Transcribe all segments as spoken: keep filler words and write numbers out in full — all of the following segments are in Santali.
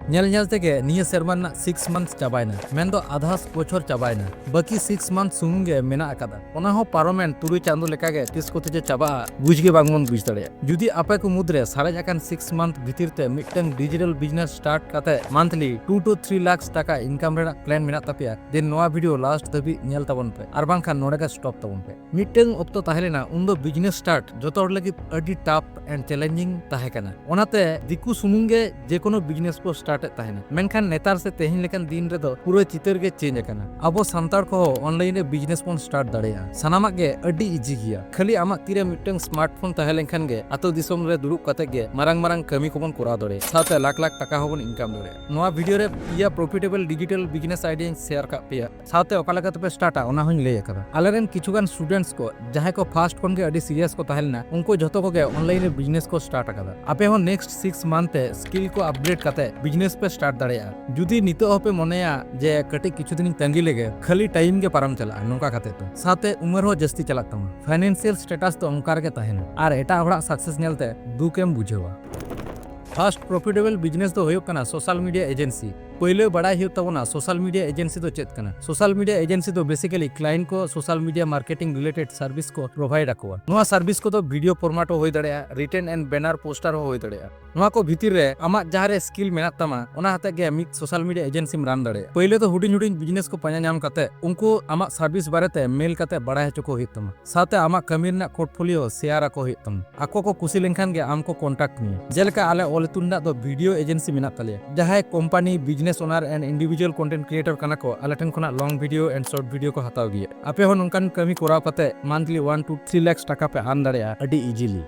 ᱧᱮᱞ ᱧᱮᱞ ᱛᱮᱜᱮ ᱱᱤᱭᱟᱹ ᱥᱮᱨᱢᱟ ᱨᱮᱱᱟᱜ ᱥᱤᱠᱥ ᱢᱟᱱᱛᱷ ᱪᱟᱵᱟᱭᱮᱱᱟ, ᱢᱮᱱᱫᱚ ᱟᱫᱷᱟᱥ ᱵᱚᱪᱷᱚᱨ ᱪᱟᱵᱟᱭᱮᱱᱟ᱾ ᱵᱟᱹᱠᱤ ᱥᱤᱠᱥ ᱢᱟᱱᱛᱷ ᱥᱩᱢᱩᱝ ᱜᱮ ᱢᱮᱱᱟᱜ ᱟᱠᱟᱫᱟ᱾ ᱚᱱᱟ ᱦᱚᱸ ᱯᱟᱨᱚᱢᱮᱱ ᱛᱩᱨᱩᱭ ᱪᱟᱸᱫᱚ ᱞᱮᱠᱟᱜᱮ ᱛᱤᱥ ᱠᱚᱛᱮ ᱡᱮ ᱪᱟᱵᱟᱜᱼᱟ, ᱵᱩᱡᱽ ᱜᱮ ᱵᱟᱝᱵᱚᱱ ᱵᱩᱡᱽ ᱫᱟᱲᱮᱭᱟᱜᱼᱟ᱾ ᱡᱩᱫᱤ ᱟᱯᱮ ᱠᱚ ᱢᱩᱫᱽᱨᱮ ᱥᱟᱨᱮᱡ ᱟᱠᱟᱱ ᱥᱤᱠᱥ ᱢᱟᱱᱛᱷ ᱵᱷᱤᱛᱤᱨ ᱛᱮ ᱢᱤᱫᱴᱟᱝ ᱰᱤᱡᱤᱴᱟᱞ ᱵᱤᱡᱽᱱᱮᱥ ᱥᱴᱟᱨᱴ ᱠᱟᱛᱮ monthly two two three lakh ᱴᱟᱠᱟ ᱤᱱᱠᱟᱢ ᱨᱮᱱᱟᱜ ᱯᱞᱟᱱ ᱢᱮᱱᱟᱜ ᱛᱟᱯᱮᱭᱟ, ᱫᱮᱱ ᱱᱚᱣᱟ ᱵᱷᱤᱰᱤᱭᱳ ᱞᱟᱥᱴ ᱫᱷᱟᱹᱵᱤᱡ ᱧᱮᱞ ᱛᱟᱵᱚᱱ ᱯᱮ, ᱟᱨ ᱵᱟᱝᱠᱷᱟᱱ ᱱᱚᱰᱮ ᱜᱮ ᱥᱴᱚᱯ ᱛᱟᱵᱚᱱ ᱯᱮ᱾ ᱢᱤᱫᱴᱟᱝ ᱚᱠᱛᱚ ᱛᱟᱦᱮᱸ ᱞᱮᱱᱟ, ᱩᱱᱫᱚ ᱵᱤᱡᱽᱱᱮᱥ ᱥᱴᱟᱨᱴ ᱡᱚᱛᱚ ᱦᱚᱲ ᱞᱟᱹᱜᱤᱫ ᱟᱹᱰᱤ ᱴᱟᱯ ᱮᱱᱰ ᱪᱮᱞᱮᱧᱡᱤᱝ ᱛᱟᱦᱮᱸ ᱠᱟᱱᱟ᱾ ᱚᱱᱟᱛᱮ ᱫᱤᱠᱩ ᱥᱩᱢᱩᱝ ᱜᱮ ᱡᱮᱠᱳᱱᱳ ᱵᱤᱡᱽᱱᱮᱥ ᱠᱚ ᱥᱴᱟᱨᱴ ᱮᱫ ᱛᱟᱦᱮᱱᱟ, ᱢᱮᱱᱠᱷᱟᱱ ᱱᱮᱛᱟᱨ ᱥᱮ ᱛᱮᱦᱮᱧ ᱞᱮᱠᱟᱱ ᱫᱤᱱ ᱨᱮᱫᱚ ᱯᱩᱨᱟᱹ ᱪᱤᱛᱟᱹᱨ ᱜᱮ ᱪᱮᱧᱡᱽ ᱟᱠᱟᱱᱟ᱾ ᱟᱵᱚ ᱥᱟᱱᱛᱟᱲ ᱠᱚᱦᱚᱸ ᱚᱱᱞᱟᱭᱤᱱ ᱨᱮ ᱵᱤᱡᱽᱱᱮᱥ ᱵᱚᱱ ᱥᱴᱟᱨᱴ ᱫᱟᱲᱮᱭᱟᱜᱼᱟ᱾ ᱥᱟᱱᱟᱢᱟᱜ ᱜᱮ ᱟᱹᱰᱤ ᱤᱡᱤ ᱜᱮᱭᱟ᱾ ᱠᱷᱟᱹᱞᱤ ᱟᱢᱟᱜ ᱛᱤᱨᱮ ᱢᱤᱫᱴᱟᱝ ᱥᱢᱟᱨᱴ ᱯᱷᱳᱱ ᱛᱟᱦᱮᱸ ᱞᱮᱱᱠᱷᱟᱱ ᱜᱮ ᱟᱛᱳ ᱫᱤᱥᱚᱢ ᱨᱮ ᱫᱩᱲᱩᱵ ᱠᱟᱛᱮ ᱜᱮ ᱢᱟᱨᱟᱝ ᱢᱟᱨᱟᱝ ᱠᱟᱹᱢᱤ ᱠᱚᱵᱚᱱ ᱠᱚᱨᱟᱣ ᱫᱟᱲᱮᱭᱟᱜᱼᱟ, ᱥᱟᱶᱛᱮ ᱞᱟᱠᱷ ᱞᱟᱠᱷ ᱴᱟᱠᱟ ᱦᱚᱸᱵᱚᱱ ᱤᱱᱠᱟᱢ ᱫᱟᱲᱮᱭᱟᱜᱼᱟ᱾ ᱱᱚᱣᱟ ᱵᱷᱤᱰᱤᱭᱳ ᱨᱮ ᱯᱮᱭᱟ ᱯᱨᱚᱯᱷᱤᱴᱮᱵᱚᱞ ᱰᱤᱡᱤᱴᱟᱞ ᱵᱤᱡᱽᱱᱮᱥ ᱟᱭᱰᱤᱭᱟᱧ ᱥᱮᱭᱟᱨ ᱠᱟᱜ ᱯᱮᱭᱟ᱾ ᱥᱟᱶᱛᱮ ᱚᱠᱟ ᱞᱮᱠᱟ ᱛᱮᱯᱮ ᱥᱴᱟᱨᱴᱟ, ᱚᱱᱟ ᱦᱚᱸᱧ ᱞᱟᱹᱭ ᱟᱠᱟᱫᱟ᱾ ᱟᱞᱮᱨᱮᱱ ᱠᱤᱪᱷᱩᱜᱟᱱ ᱥᱴᱩᱰᱮᱱᱴᱥ ᱠᱚ, ᱡᱟᱦᱟᱸᱭ ᱠᱚ ᱯᱷᱟᱥᱴ ᱠᱷᱚᱱ ᱜᱮ ᱟᱹᱰᱤ ᱥᱤᱨᱤᱭᱟᱥ ᱠᱚ ᱛᱟᱦᱮᱸ ᱞᱮᱱᱟ, ᱩᱱᱠᱩ ᱡᱷᱚᱛᱚ ᱠᱚᱜᱮ ᱚᱱᱞᱟᱭᱤᱱ ᱨᱮ ᱵᱤᱡᱽᱱᱮᱥ ᱠᱚ ᱥᱴᱟᱨᱴ ᱟᱠᱟᱫᱟ᱾ ᱟᱯᱮ ᱦᱚᱸ ᱱᱮᱠᱥᱴ ᱥᱤᱠᱥ ᱢᱟᱱᱛᱷ ᱛᱮ ᱥᱠᱤᱞ ᱠᱚ ᱟᱯᱰᱮᱴ ᱠᱟᱛᱮ ᱵᱤᱡᱽᱱᱮᱥ ᱯᱮ ᱥᱴᱟᱨᱴ ᱫᱟᱲᱮᱭᱟᱜᱼᱟ᱾ ᱡᱩᱫᱤ ᱱᱤᱛᱚᱜ ᱦᱚᱸᱯᱮ ᱢᱚᱱᱮᱭᱟ ᱡᱮ ᱠᱟᱹᱴᱤᱡ ᱠᱤᱪᱷᱩ ᱫᱤᱱᱤᱧ ᱛᱟᱺᱜᱤ ᱞᱮᱜᱮ, ᱠᱷᱟᱹᱞᱤ ᱴᱟᱭᱤᱢ ᱜᱮ ᱯᱟᱨᱚᱢ ᱪᱟᱞᱟᱜᱼᱟ, ᱱᱚᱝᱠᱟ ᱠᱟᱛᱮ ᱫᱚ᱾ ᱥᱟᱶᱛᱮ ᱩᱢᱮᱨ ᱦᱚᱸ ᱡᱟᱹᱥᱛᱤ ᱪᱟᱞᱟᱜ ᱛᱟᱢᱟ᱾ ᱯᱷᱟᱭᱱᱮᱱᱥᱤᱭᱟᱞ ᱥᱴᱮᱴᱟᱥ ᱫᱚ ᱚᱱᱠᱟ ᱨᱮᱜᱮ ᱛᱟᱦᱮᱱᱟ, ᱟᱨ ᱮᱴᱟᱜ ᱦᱚᱲᱟᱜ ᱥᱟᱠᱥᱮᱥ ᱧᱮᱞᱛᱮ ᱫᱩᱠᱮᱢ ᱵᱩᱡᱷᱟᱹᱣᱟ᱾ ᱯᱷᱟᱥᱴ ᱯᱨᱚᱯᱷᱤᱴᱮᱵᱚᱞ ᱵᱤᱡᱽᱱᱮᱥ ᱫᱚ ᱦᱩᱭᱩᱜ ᱠᱟᱱᱟ ᱥᱳᱥᱟᱞ ᱢᱤᱰᱤᱭᱟ ᱮᱡᱮᱱᱥᱤ᱾ ᱯᱳᱭᱞᱳ ᱵᱟᱲᱟᱭ ᱦᱩᱭᱩᱜ ᱛᱟᱵᱚᱱᱟ ᱥᱳᱥᱟᱞ ᱢᱤᱰᱤᱭᱟ ᱮᱡᱮᱱᱥᱤ ᱫᱚ ᱪᱮᱫ ᱠᱟᱱᱟ᱾ ᱥᱳᱥᱟᱞ ᱢᱤᱰᱤᱭᱟ ᱮᱡᱮᱱᱥᱤ ᱫᱚ ᱵᱮᱥᱤᱠᱟᱞᱤ ᱠᱞᱟᱭᱮᱱᱴ ᱠᱚ social media marketing related service ᱠᱚ ᱯᱨᱳᱵᱷᱟᱭᱤᱰ ᱟᱠᱚᱣᱟ᱾ ᱱᱚᱣᱟ ᱥᱟᱨᱵᱷᱤᱥ ᱠᱚᱫᱚ ᱵᱷᱤᱰᱤᱭᱳ ᱯᱷᱚᱨᱢᱟᱴ ᱦᱚᱸ ᱦᱩᱭ ᱫᱟᱲᱮᱭᱟᱜᱼᱟ, ᱨᱤᱴᱮᱱ ᱮᱱᱰ ᱵᱮᱱᱟᱨ ᱯᱳᱥᱴᱟᱨ ᱦᱚᱸ ᱦᱩᱭ ᱫᱟᱲᱮᱭᱟᱜᱼᱟ᱾ ᱱᱚᱣᱟ ᱠᱚ ᱵᱷᱤᱛᱤᱨ ᱨᱮ ᱟᱢᱟᱜ ᱡᱟᱦᱟᱸ ᱨᱮ ᱥᱠᱤᱞ ᱢᱮᱱᱟᱜ ᱛᱟᱢᱟ, ᱚᱱᱟ ᱦᱟᱛᱮ ᱜᱮ ᱢᱤᱫ ᱥᱳᱥᱟᱞ ᱢᱤᱰᱤᱭᱟ ᱮᱡᱮᱱᱥᱤᱢ ᱨᱟᱱ ᱫᱟᱲᱮᱭᱟᱜᱼᱟ᱾ ᱯᱳᱭᱞᱳ ᱫᱚ ᱦᱩᱰᱤᱧ ᱦᱩᱰᱤᱧ ᱵᱤᱡᱽᱱᱮᱥ ᱠᱚ ᱯᱟᱸᱡᱟ ᱧᱟᱢ ᱠᱟᱛᱮ ᱩᱱᱠᱩ ᱟᱢᱟᱜ ᱥᱟᱨᱵᱷᱤᱥ ᱵᱟᱨᱮᱛᱮ ᱢᱮᱞ ᱠᱟᱛᱮ ᱵᱟᱲᱟᱭ ᱦᱚᱪᱚ ᱠᱚ ᱦᱩᱭᱩᱜ ᱛᱟᱢᱟ᱾ ᱥᱟᱶᱛᱮ ᱟᱢᱟᱜ ᱠᱟᱹᱢᱤ ᱨᱮᱱᱟᱜ ᱯᱳᱨᱴᱯᱷᱳᱞᱤᱭᱳ ᱥᱮᱭᱟᱨ ᱟᱠᱚ ᱦᱩᱭᱩᱜ ᱛᱟᱢᱟ᱾ ᱟᱠᱚ ᱠᱚ ᱠᱩᱥᱤ ᱞᱮᱱᱠᱷᱟᱱ ᱜᱮ ᱟᱢ ᱠᱚ ᱠᱚᱱᱴᱟᱠᱴ ᱢᱮᱭᱟ᱾ ᱡᱮᱞᱮᱠᱟ ᱟᱞᱮ ᱚᱞ ᱤᱛᱩᱱ ᱨᱮᱱᱟᱜ ᱫᱚ ᱵᱷᱤᱰᱤᱭᱳ ᱮᱡᱮᱱᱥᱤ ᱢᱮᱱᱟᱜ ᱛᱟᱞᱮᱭᱟ᱾ ᱡᱟᱦᱟᱸᱭ company, business owner and individual content creator ᱠᱟᱱᱟ ᱠᱚ, ᱟᱞᱮ ᱴᱷᱮᱱ ᱠᱷᱚᱱᱟᱜ long video and short video ᱠᱚ ᱦᱟᱛᱟᱣ ᱜᱮᱭᱟ᱾ ᱟᱯᱮ ᱦᱚᱸ ᱱᱚᱝᱠᱟᱱ ᱠᱟᱹᱢᱤ ᱠᱚᱨᱟᱣ ᱠᱟᱛᱮ monthly one to three lakh ᱴᱟᱠᱟ ᱯᱮ ᱟᱨᱱ ᱫᱟᱲᱮᱭᱟᱜᱼᱟ ᱟᱹᱰᱤ ᱤᱡᱤᱞᱤ᱾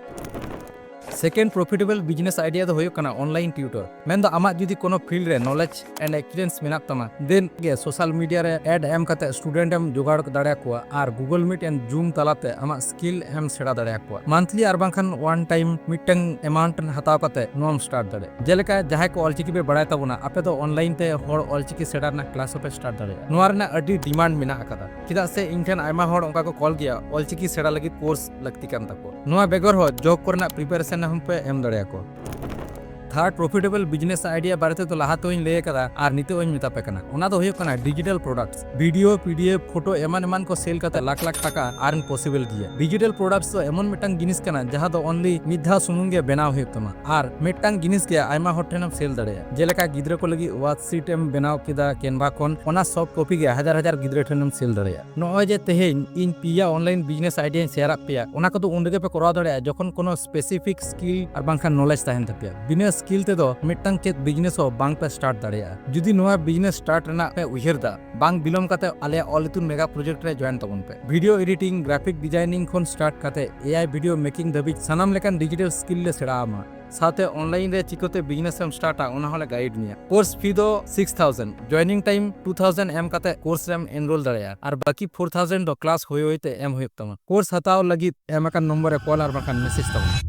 ᱥᱮᱠᱮᱱᱰ ᱯᱨᱚᱯᱷᱤᱴᱮᱵᱚᱞ ᱵᱤᱡᱽᱱᱮᱥ ᱟᱭᱰᱤᱭᱟ ᱫᱚ ᱦᱩᱭᱩᱜ ᱠᱟᱱᱟ ᱚᱱᱞᱟᱭᱤᱱ ᱴᱤᱭᱩᱴᱚᱨ᱾ ᱢᱮᱱᱫᱚ ᱟᱢᱟᱜ ᱡᱩᱫᱤ ᱠᱳᱱᱳ ᱯᱷᱤᱞᱰ ᱨᱮ ᱱᱚᱞᱮᱡᱽ ᱮᱱᱰ ᱮᱠᱥᱯᱤᱨᱤᱭᱮᱱᱥ ᱢᱮᱱᱟᱜ ᱛᱟᱢᱟ, ᱫᱮᱱ ᱜᱮ ᱥᱳᱥᱟᱞ ᱢᱤᱰᱤᱭᱟ ᱨᱮ ᱮᱰ ᱮᱢ ᱠᱟᱛᱮ ᱥᱴᱩᱰᱮᱱᱴ ᱮᱢ ᱡᱚᱜᱟᱲ ᱫᱟᱲᱮᱭᱟᱠᱚᱣᱟ ᱟᱨ ᱜᱩᱜᱚᱞ ᱢᱤᱴ ᱮᱱᱰ ᱡᱩᱢ ᱛᱟᱞᱟᱛᱮ ᱟᱢᱟᱜ ᱥᱠᱤᱞ ᱮᱢ ᱥᱮᱬᱟ ᱫᱟᱲᱮᱭᱟᱠᱚᱣᱟ᱾ ᱢᱟᱱᱛᱷᱞᱤ ᱟᱨ ᱵᱟᱝᱠᱷᱟᱱ ᱚᱣᱟᱱ ᱴᱟᱭᱤᱢ ᱢᱤᱫᱴᱟᱝ ᱮᱢᱟᱣᱩᱱᱴ ᱦᱟᱛᱟᱣ ᱠᱟᱛᱮ ᱱᱚᱣᱟᱢ ᱥᱴᱟᱨᱴ ᱫᱟᱲᱮᱭᱟᱜᱼᱟ᱾ ᱡᱮᱞᱮᱠᱟ ᱡᱟᱦᱟᱸᱭ ᱠᱚ ᱚᱞᱪᱤᱠᱤ ᱯᱮ ᱵᱟᱲᱟᱭ ᱛᱟᱵᱚᱱᱟ, ᱟᱯᱮ ᱫᱚ ᱚᱱᱞᱟᱭᱤᱱ ᱛᱮ ᱦᱚᱲ ᱚᱞᱪᱤᱠᱤ ᱥᱮᱬᱟ ᱨᱮᱱᱟᱜ ᱠᱞᱟᱥ ᱦᱚᱸᱯᱮ ᱥᱴᱟᱨᱴ ᱫᱟᱲᱮᱭᱟᱜᱼᱟ᱾ ᱱᱚᱣᱟ ᱨᱮᱱᱟᱜ ᱟᱹᱰᱤ ᱰᱤᱢᱟᱱᱰ ᱢᱮᱱᱟᱜ ᱟᱠᱟᱫᱟ, ᱪᱮᱫᱟᱜ ᱥᱮ ᱤᱧ ᱴᱷᱮᱱ ᱟᱭᱢᱟ ᱦᱚᱲ ᱚᱱᱠᱟ ᱠᱚ ᱠᱚᱞ ᱜᱮᱭᱟ, ᱚᱞᱪᱤᱠᱤ ᱥᱮᱬᱟ ᱞᱟᱹᱜᱤᱫ ᱠᱳᱨᱥ ᱞᱟᱹᱠᱛᱤ ᱠᱟᱱ ᱛᱟᱠᱚᱣᱟ᱾ ᱱᱚᱣᱟ ᱵᱮᱜᱚᱨ ᱦᱚᱸ ᱡᱚᱵ ᱠᱚᱨᱮᱱᱟᱜ ᱯᱨᱤᱯᱟᱨᱮᱥᱚᱱ ᱦᱚᱸᱯᱮ ᱮᱢ ᱫᱟᱲᱮᱭᱟᱠᱚᱣᱟ᱾ Third profitable business idea ᱵᱟᱨᱮ ᱛᱮᱫᱚ ᱞᱟᱦᱟ ᱛᱮᱦᱚᱧ ᱞᱟᱹᱭ ᱟᱠᱟᱫᱟ ᱟᱨ ᱱᱤᱛᱚᱜ ᱦᱚᱧ ᱢᱮᱛᱟ ᱯᱮ ᱠᱟᱱᱟ, ᱚᱱᱟ ᱫᱚ ᱦᱩᱭᱩᱜ ᱠᱟᱱᱟ digital products, video, P D F, photo ᱮᱢᱟᱱ ᱮᱢᱟᱱ ᱠᱚ sell ᱠᱟᱛᱮ ᱞᱟᱠᱷ ᱞᱟᱠᱷ ᱴᱟᱠᱟ earn possible ᱜᱮᱭᱟ᱾ Digital products ᱫᱚ ᱮᱢᱚᱱ ᱢᱤᱫᱴᱟᱝ ᱡᱤᱱᱤᱥ ᱠᱟᱱᱟ ᱡᱟᱦᱟᱸ ᱫᱚ only ᱢᱤᱫ ᱫᱷᱟᱣ ᱥᱩᱢᱩᱝ ᱜᱮ ᱵᱮᱱᱟᱣ ᱦᱩᱭᱩᱜ ᱛᱟᱢᱟ ᱟᱨ ᱢᱤᱫᱴᱟᱝ ᱡᱤᱱᱤᱥ ᱜᱮ ᱟᱭᱢᱟ ᱦᱚᱲ ᱴᱷᱮᱱᱮᱢ sell ᱫᱟᱲᱮᱭᱟᱜᱼᱟ᱾ ᱡᱮᱞᱮᱠᱟ ᱜᱤᱫᱽᱨᱟᱹ ᱠᱚ ᱞᱟᱹᱜᱤᱫ worksheet ᱮᱢ ᱵᱮᱱᱟᱣ ᱠᱮᱫᱟ Canva ᱠᱷᱚᱱ, ᱚᱱᱟ soft copy ᱜᱮ ᱦᱟᱡᱟᱨ ᱦᱟᱡᱟᱨ ᱜᱤᱫᱽᱨᱟᱹ ᱴᱷᱮᱱᱮᱢ sell ᱫᱟᱲᱮᱭᱟᱜᱼᱟ᱾ ᱱᱚᱜᱼᱚᱭ ᱡᱮ ᱛᱮᱦᱮᱧ ᱤᱧ ᱯᱮᱭᱟ online business idea ᱤᱧ share ᱟᱫ ᱯᱮᱭᱟ, ᱚᱱᱟ ᱠᱚᱫᱚ ᱩᱱ ᱨᱮᱜᱮ ᱯᱮ ᱠᱚᱨᱟᱣ ᱫᱟᱲᱮᱭᱟᱜᱼᱟ ᱡᱚᱠᱷᱚᱱ ᱠᱳᱱᱳ specific skill ᱟᱨ ᱵᱟᱝᱠᱷᱟᱱ knowledge ᱛᱟᱦᱮᱱ ᱛᱟᱯᱮᱭᱟ᱾ ᱵᱤᱱᱟᱹ skill ᱛᱮᱫᱚ ᱢᱤᱫᱴᱟᱝ ᱪᱮᱫ business ᱦᱚᱸ ᱵᱟᱝ ᱯᱮ start ᱫᱟᱲᱮᱭᱟᱜᱼᱟ᱾ ᱡᱩᱫᱤ ᱱᱚᱣᱟ business start ᱨᱮᱱᱟᱜ ᱯᱮ ᱩᱭᱦᱟᱹᱨ ᱫᱟ, ᱵᱟᱝ ᱵᱤᱞᱚᱢ ᱠᱟᱛᱮ ᱟᱞᱮᱭᱟᱜ All ᱤᱛᱩᱱ mega project ᱨᱮ join ᱛᱟᱵᱚᱱ ᱯᱮ᱾ Video editing, graphic designing ᱠᱷᱚᱱ start ᱠᱟᱛᱮ A I video making ᱫᱷᱟᱹᱵᱤᱡ ᱥᱟᱱᱟᱢ ᱞᱮᱠᱟᱱ digital skill ᱞᱮ ᱥᱮᱬᱟ ᱟᱢᱟ᱾ ᱥᱟᱶᱛᱮ online ᱨᱮ ᱪᱤᱠᱟᱹᱛᱮ business ᱮᱢ startᱟ, ᱚᱱᱟ ᱦᱚᱸᱞᱮ guide ᱢᱮᱭᱟ᱾ Course fee ᱫᱚ six thousand, joining time two thousand ᱮᱢ ᱠᱟᱛᱮ course ᱨᱮᱢ enroll ᱫᱟᱲᱮᱭᱟᱜᱼᱟ ᱟᱨ ᱵᱟᱹᱠᱤ four thousand ᱫᱚ class ᱦᱩᱭ ᱦᱩᱭ ᱛᱮ ᱮᱢ ᱦᱩᱭᱩᱜ ᱛᱟᱢᱟ᱾ Course ᱦᱟᱛᱟᱣ ᱞᱟᱹᱜᱤᱫ ᱮᱢ ᱟᱠᱟᱱ ᱱᱚᱢᱵᱚᱨ ᱨᱮ call ᱟᱨ ᱵᱟᱝᱠᱷᱟᱱ message ᱛᱟᱵᱚᱱ ᱯᱮ᱾